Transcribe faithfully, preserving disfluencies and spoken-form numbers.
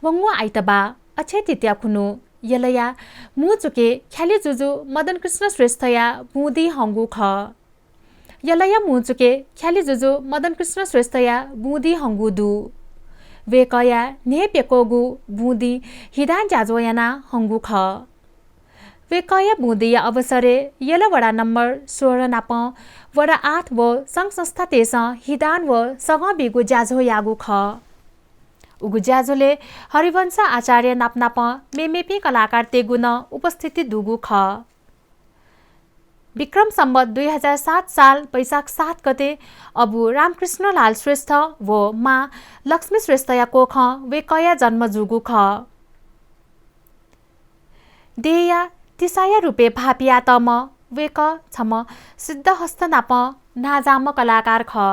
वंगु आइतबाः अक्षय तृतीया खुन्हु यलया मू चुके ख्यालि जुजु मदन कृष्ण श्रेष्ठया बुँदी हंगु खः। यलया मू चुके ख्यालि जुजु मदन कृष्ण श्रेष्ठया बुँदी हंगु दु। वय्कःया न्हय्प्यक्वःगु बुँदी हिदां ज्याझ्वः याना हंगु खः। वय्कःया बुँदिया अवसरय् यल वडा नम्बर सोह्र नाप वडा आठ व संघ संस्थातय्सं हिदान व सगं बीगु ज्याझ्वः याःगु खः। उगु ज्याझ्वलय् हरिवंश आचार्य नाप नाप मेमेपिं कलाकारतय्गु नं उपस्थिति दुगु खः। विक्रम सम्वत दुई हजार सात साल वैशाख सात गते अबु रामकृष्ण लाल श्रेष्ठ व मां लक्ष्मी श्रेष्ठया कोखं वय्कःया जन्म जूगु खः। देय्या तिसाया रूपय् भाःपियातःम्ह वय्कः छम्ह सिद्धहस्त नाप नांजाःम्ह कलाकार खः।